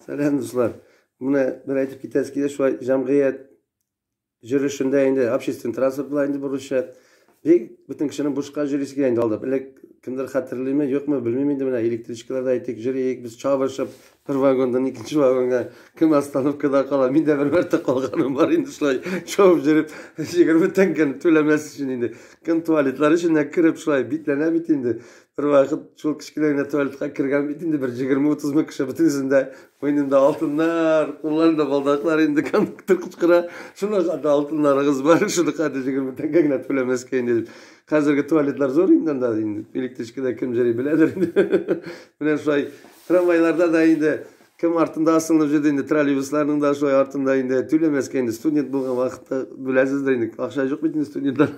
Сәлам, дуслар. Менә бер әйтеп китәсе килә, шулай җәмгыять йөрешендә инде общественный транспорт була инде бу русча. Бик бөтен кешенең бушка йөрисе килә инде алдап. Элек кемдер хәтерлиме, юкмы, белмим инде, менә электричкаларда әйтик, йөрик без чабышып бер вагоннан икенче вагонга, кем остановкада кала. Мин дә бер мәртә калганым бар инде шулай чабып йөреп, 20 тәңкәне түләмәс өчен инде. Кем туалетлар эченә кереп шулай битләнә бит инде. Бер вакыт шул кечкенә генә туалетка кергән бит инде бер 20-30 мең кеше, бөтенесендә муенында алтыннар, кулларында балдаклар инде, кондуктор кычкыра. Шуны хәтле алтыннарыгыз бар, шуны хәтле 20 тәңкә генә түләмәскә инде дип. Хәзерге туалетлар зур инде анда инде. Электричкада кем йөри беләдер инде. Менә шулай трамвайларда да инде кем артында асылынып йөрде инде, троллейбусларның да шулай артында инде түләмәскә инде, студент булган вакытта беләсездер инде, акча юк бит инде студентлар.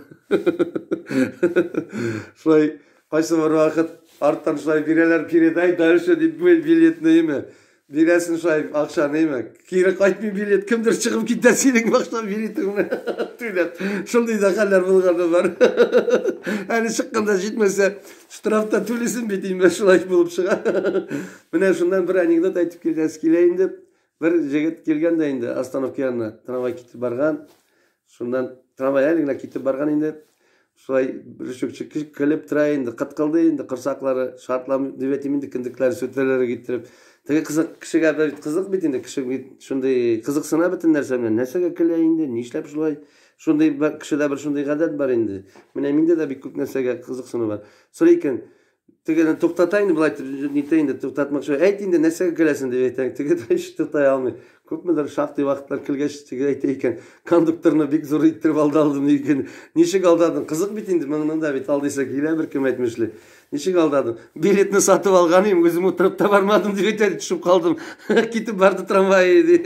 Шулай кайсы бер вакыт арттан шулай бирәләр, передай дальше дип билетны име. Бирәсең шулай акчаны име. Кире кайтмый билет, кемдер чыгып китә синең башта билетыңны түләп. Шундый да хәлләр булганы бар. Әле чыкканда җитмәсә, штраф та түлисең бит инде, шулай булып чыга. Менә шуннан бер анекдот әйтеп киләсе килә инде. Бер җегет килгән дә инде остановка янына, трамвай китеп барган. Шуннан трамвай әле генә китеп барган инде. Шулай бер чүкче көлеп тора инде, кыткылды инде, корсаклары шартлам дип әйтим инде, кендекләре сүтелергә китереп. Теге кызык кешегә бит кызык бит инде, кеше бит шундый кызыксына бөтен нәрсә белән. Нәрсәгә көлә инде, нишләп шулай? Шундый кешедә бер шундый гадәт бар инде. Менә миндә дә бик күп нәрсәгә кызыксыну бар. Сорый икән, тегене туктата инде, болай нитә инде, туктатмакчы. Әйт инде, нәрсәгә көләсең дип әйтә. Теге дә һич туктай алмый. Күпмедер шактый вакытлар көлгәч, теге әйтә икән, кондукторны бик зур иттереп алдадым икән. Ничек алдадың? Кызык бит инде, моның да бит алдыйсы килә бер кем әйтмешли. Ничек алдадың? Билетны сатып алган идем, үзем утырып та бармадым дип әйтә, төшеп калдым. Китеп барды трамвай, ди.